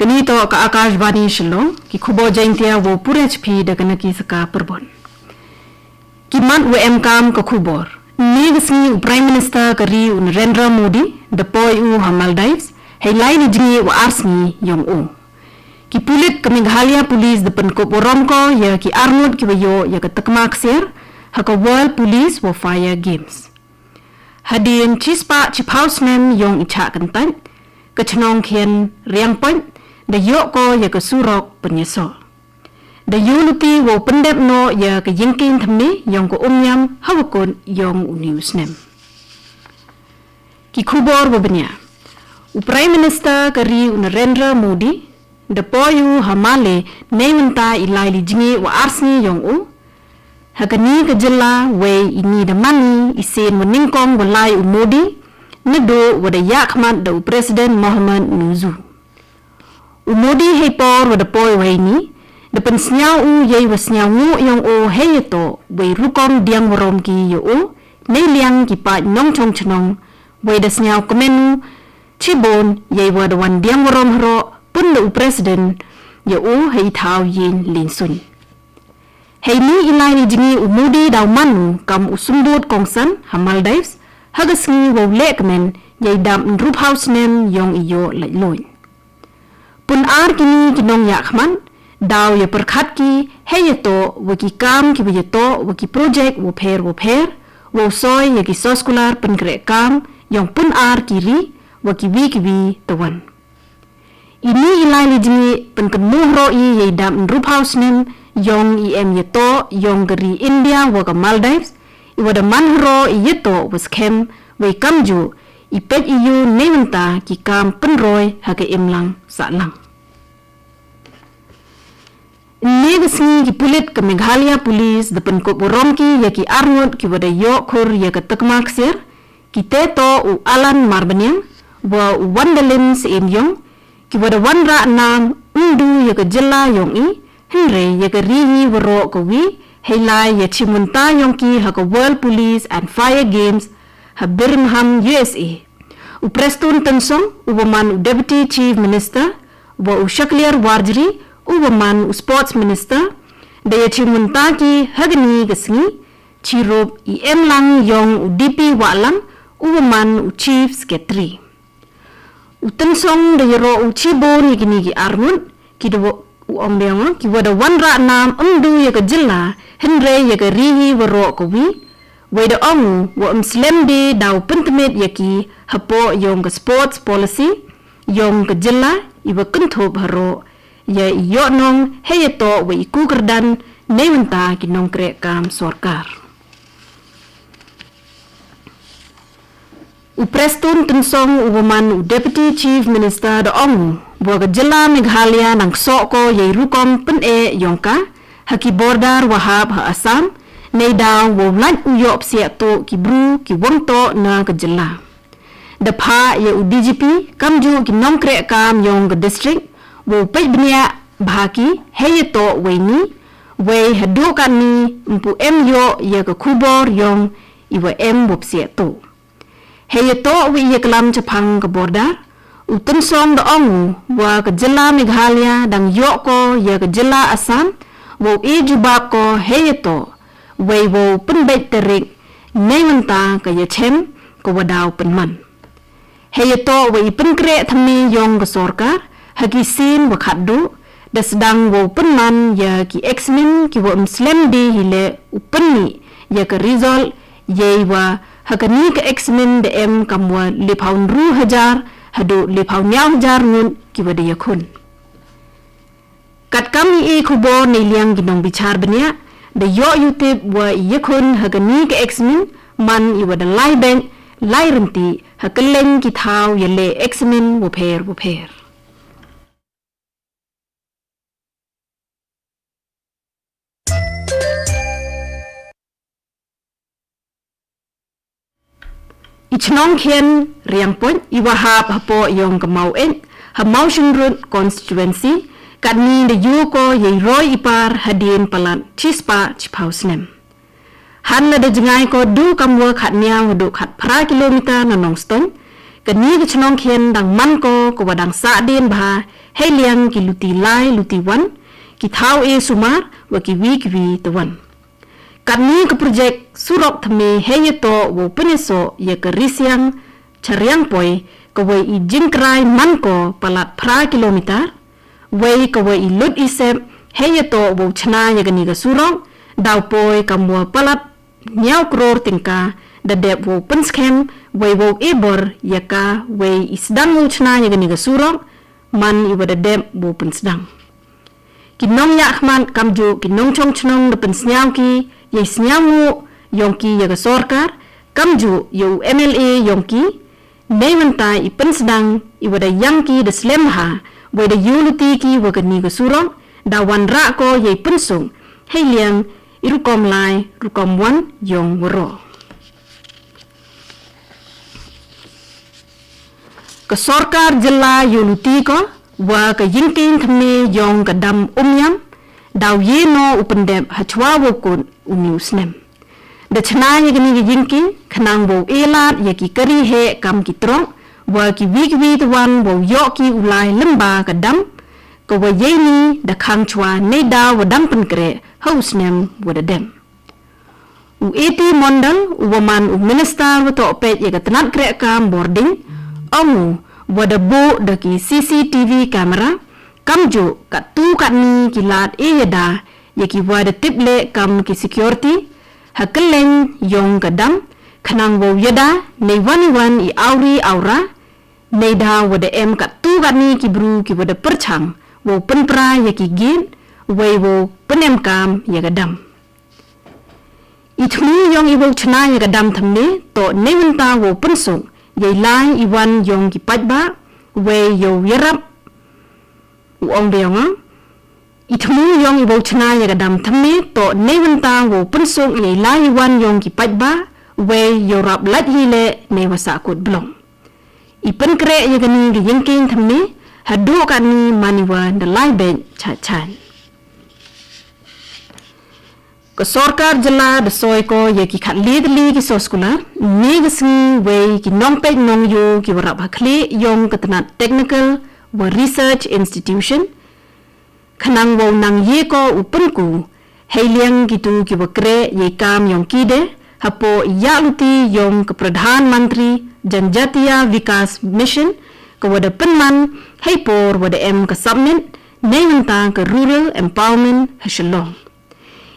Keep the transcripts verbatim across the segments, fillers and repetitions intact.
Kani toh ka Akashvani Shillong, ki khubor Jaiñtia wow puræ cha phi da ka Nakisaka Pyrbon. Ki mat wa emkaam ka khubor. Ynne ka sngi u Prime Minister ka ri u Narendra Modi da poi u ha Maldives hei lai li jngi wa ar sngi yong u. Ki pulit ka Meghalaya Police da pynkup warom ko ya ki arngut kiwa yoh ya ka takma ksiar ha ka World Police wa Fire Games. Hadien chispah chiphaw snem yong i chah kyntait, ka chnong khian Riangpoit da yoh ko ya ka surok pynyasoh. Da yooluti wow pyndep noh ya ka yingkieñ thymme yong ka Umiam hawa kut yong uni u snem. Ki khubor wa bniah. U Prime Minister ka ri u Narendra Modi da poi u ha Malé neibynta i lai li jngi wa ar sngi yong u ha kani ka jylla, wei ini da man i i sien wa nyngkong wa lai u Modi nadooh wa da yahkhmat da u President Mohammad Nayib. U Modi heipor wa da poi u heini da pynsñiaw u yeiwa sñiawngooh yong oo heiyatoh wei rukom pdiang warom ki ya oo neiliang ki paid nongchong chnong, wei da sñiawkmen u chiboon yeiwa da wan pdiang warom haroh pyn da u President ya oo hei thaw yieñ lieñsuiñ. Heini i lai li jngi u Modi daw man u kam u symbood kongsan ha Maldives ha ka sngi wow lehkmen yei dap ynruphaw snem yong i yoh laitlooid. Pyn-ar kini ki nongyahkhmat daw yapyrkhat ki heiyatoh wa ki kaam kiwa yatoh wa ki project waphær waphær wow soi ya ki soskular pynkrehkaam yong pyn-ar ki ri wa kiwi kiwi tawon. Ini i lai li jngi pynkynmoo roh i yei dap ynruphaw snem yong i emyatoh yong ka ri India wa ka Maldives, iwa da man haroh i yatoh wa skhem, wei kamjooh i peit i yoo neibynta ki kaam pynroi ha ka imlang sahlang. Ynne ka sngi ki pulit ka Meghalaya Police da pynkup warom ki ya ki arngut kiwa da yoh khur ya ka takma ksiar, kitæ toh u Alan Marbaniang wa u Wandalin Syiemiong, kiwa da wanrah naam ym du ya ka jylla yong i, hynrei ya ka ri hi waroh kawi, hei lai yachimbynta yong ki ha ka World Police and Fire Games ha Birmingham, U S A. U Prestone Tynsong uwa man u Deputy Chief Minister wa u Shakliar Warjri uwa man u Sports Minister da yachimbynta ki ha kani ka sngi, chirup i emlang yong u D P Wahlang uwa man u Chief Secretary. U Tynsong da yaroh u chiboon ya kini ki arngut, kiwa, u ong biang u, kiwa da wanrah naam ym du ya ka jylla, hynrei ya ka ri hi waroh kawi, wei da ong u wa ym slem de daw pyntmit ya ki hapoh yong ka sports policy yong ka jylla, iwa kynthup haroh ya i yoh nong heiyatoh wa i ku kyrdan neibynta ki nongkrehkaam sorkar. U Prestone Tynsong uwa man u Deputy Chief Minister da ong u wa ka jylla Meghalaya dang ksoh ko yei rukom pyn-eh yong ka ha ki border wa hap ha Assam, neidaw wow lait u yoh psiah tooh ki bru ki wym toh na ka jylla. Da phah ya u D G P kamjooh ki nongkrehkaam yong ka district wow peit bniah bha ki heiyatoh wa ini, wei hadooh katni ympu em yoh ya ka khubor yong iwa em wa psiah tooh. Heiyatoh wa i yaklam chaphang ka border, u Tynsong da ong u wa ka jylla Meghalaya dang yoh ko ya ka jylla Assam wow e jubab ko heiyatoh, wei wow pynbeit tarik neibynta ka yachem kawa daw pynman. Heiyatoh wa i pynkreh thymme yong ka sorkar ha ki sien wa khaddooh, da sdang wow pynman ya ki exam kiwa ym slem de hi leh u pynmih ya ka result, yeiwa ha kani ka exam da em kamwa lephaw ynru hajar hadooh lephaw ynñiaw hajar ngut kiwa da yakhun. Katkam i e khubor neiliang ki nongbichaar bniah, da yoh yutip wa i yakhun ha kani ka exam man iwa da lai beit, lai ryntih ha kylleiñ ki thaw yaleh exam waphær waphær. I chnong khian Riangpoit iwa hap hapoh yong ka Maweit ha Mawshynrut constituency, katni da yoo ko yei roi i par hadien palat chispah chiphaw snem. Hanlada jngai ko du kamwa khatñiaw hadooh khatphra kilometer na Nongstoiñ, Kani ka chnong khian dang man ko kawa dang sahdien bha heiliang ki luti lai luti wan, ki thaw e sumaar wa kiwi kiwi tawon. Katni ka project surok thymme heiyatoh wow pynyasoh ya ka Risiang Chariangpoi, kawa i jingkrai man ko palat phra kilometer, wei kawa i lut i sep heiyatoh wow chna ya kani ka surok daw poi kamwa palat ynñiaw klur tyngka, da dep wow pynskhem wei wow e bor ya ka, wei i sdang wow chna ya kani ka surok man iwa da dep wow pynsdang. Ki nongyahkhmat kamjooh ki nongchong chnong da pynsñiaw ki yei sñiawngooh yong ki ya ka sorkar kamjooh ya u MLA yong ki neibynta i pynsdang iwa da yang ki da slem bha, wei da yooluti ki wa kani ka surok da wanrah ko yei pynsuk heiliang i rukom lai rukom wan yong waroh. Ka sorkar jylla yooluti ko wa ka yingkieñ thymme yong ka dam Umiam daw ye noh u pyndep hachwa wow kut uni u snem. Da chna ya kani ka yingkieñ khnang wow e laad ya ki kari heh kam ki trok wa kiwi kiwi tawon wow yoh ki u lai lyngba ka dam, kawa yeini da khang chwa neidaw wa dang pynkreh ha u snem wa da dep. U A T Mondal uwa man u Minister wa toh peit ya ka tnat krehkaam bordiñ, ong u wa da booh da ki CCTV camera kamjooh kattu katni ki laad e yada ya kiwa da tip leh kam ki security ha kylleiñ yong ka dam, khnang wow yada neiwon iwon i awri awra neidaw wa da em kattu katni ki bru kiwa da pyrchang wow pynpra ya ki gate wei wow pynemkaam ya ka dam. I thmu yong i wow chna ya ka dam thymme toh neibynta wow pynsuk yei lai i wan yong ki paidbah wei yow yarap u ong de yong o. I thmu yong i wow chna ya ka dam thymme toh neibynta wow pynsuk yei lai i wan yong ki paidbah wei yow rap lait hi leh neiwa sahkut blong. I pynkreh ya kani ka yingkieñ thymme hadooh katni man iwa da lai beit chait chait. Ka sorkar jylla da soi ko ya ki khatle tylli ki soskular ynne ka sngi wei ki nongpeit nongyoo kiwa rap hakhlieh yong ka tnat Technical wa Research Institution, khnang wow nang ye ko u pynku heiliang kitu kiwa kreh yei kaam yong ki de hapoh i yahluti yong ka Pradhan Mantri Janjatiya Vikas Mission, kawa da pynman heipor wa da em ka summit neibynta ka Rural Empowerment ha Shillong.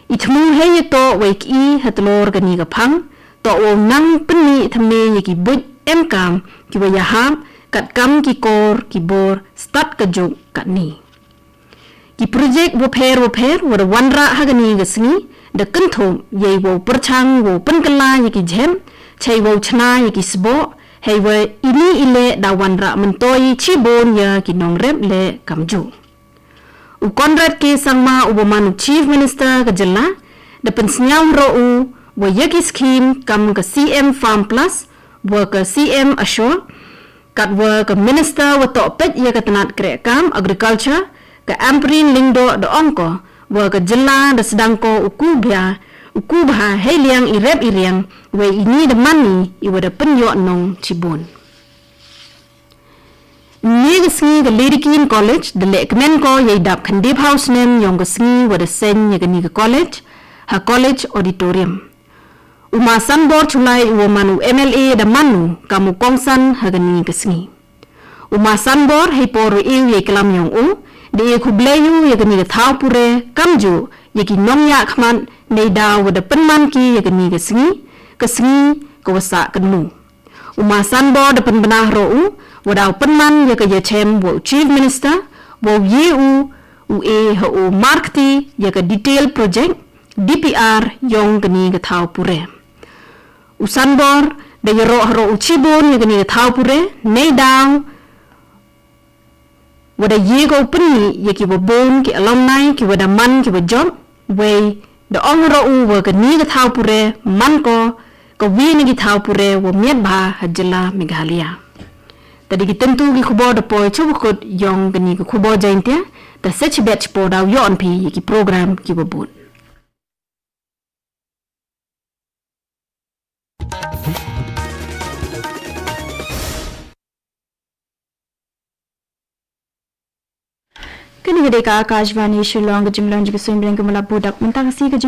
I thmu heiyatoh wei ki hatloor kani ka phang toh wow nang pynmih thymme ya ki buit emkaam kiwa yahap katkam ki kor ki bor stad ka juk katni. Ki project waphær waphær wa da wanrah ha kani ka sngi da kynthup yei wow pyrchang wow pynkylla ya ki jhep, chei wow chna ya ki sboh, heiwa ini i leh da wanrah myntoi chiboon ya ki nongrep leh kamjooh. U Conrad K Sangma uwa man u Chief Minister ka jylla da pynsñiaw haroh u wa ya ki scheme kam ka CM Farm Plus wa ka CM Ashok, katwa ka Minister wa toh peit ya ka tnat krehkaam Agriculture, ka Ampareen Lyngdoh da ong ko wa ka jylla da sdang ko u ku bha, u ku bha heiliang i rep i riang, wei ini da man i iwa da pynyoh nong chiboon. Ynne ka sngi ka Lady Keane College da lehkmen ko yei dap khyndaiphaw snem yong ka sngi wa da seiñ ya kani ka college ha College Auditorium. U Ma Sanbor Shullai uwa man u MLA da man u kam u kongsan ha kani ka sngi. U Ma Sanbor heipor wa e u yei klam yong u da e khublei u ya kani ka thaw puræ kamjooh ya ki nongyahkhmat neidaw wa da pynman ki ya kani ka sngi, ka sngi kawa sahkynmoo. U Ma Sanbor da pynbna haroh u wa daw pynman ya ka yachem wa u Chief Minister wow ye u u e ha u markti ya ka Detail Project, DPR, yong kani ka thaw puræ. U Sanbor da yaroh haroh u chiboon ya kani ka thaw puræ neidaw wa da ye ko u pynmih ya kiwa boon ki alumni kiwa da man kiwa jop, wei da ong haroh u wa kani ka thaw puræ man ko kawi na ki thaw puræ wa miat bha ha jylla Meghalaya. Tæ da ki kyntu ki khubor da poi cha wakut yong kani ka khubor Jaiñtia, tæ sa chibet chipor daw yoh phi ya ki program kiwa bood. Kani ka dei ka Akashvani Shillong, ka jinglong jong ka suiñbneiñ ka Mula Budak. Mynta ka sngi ka jing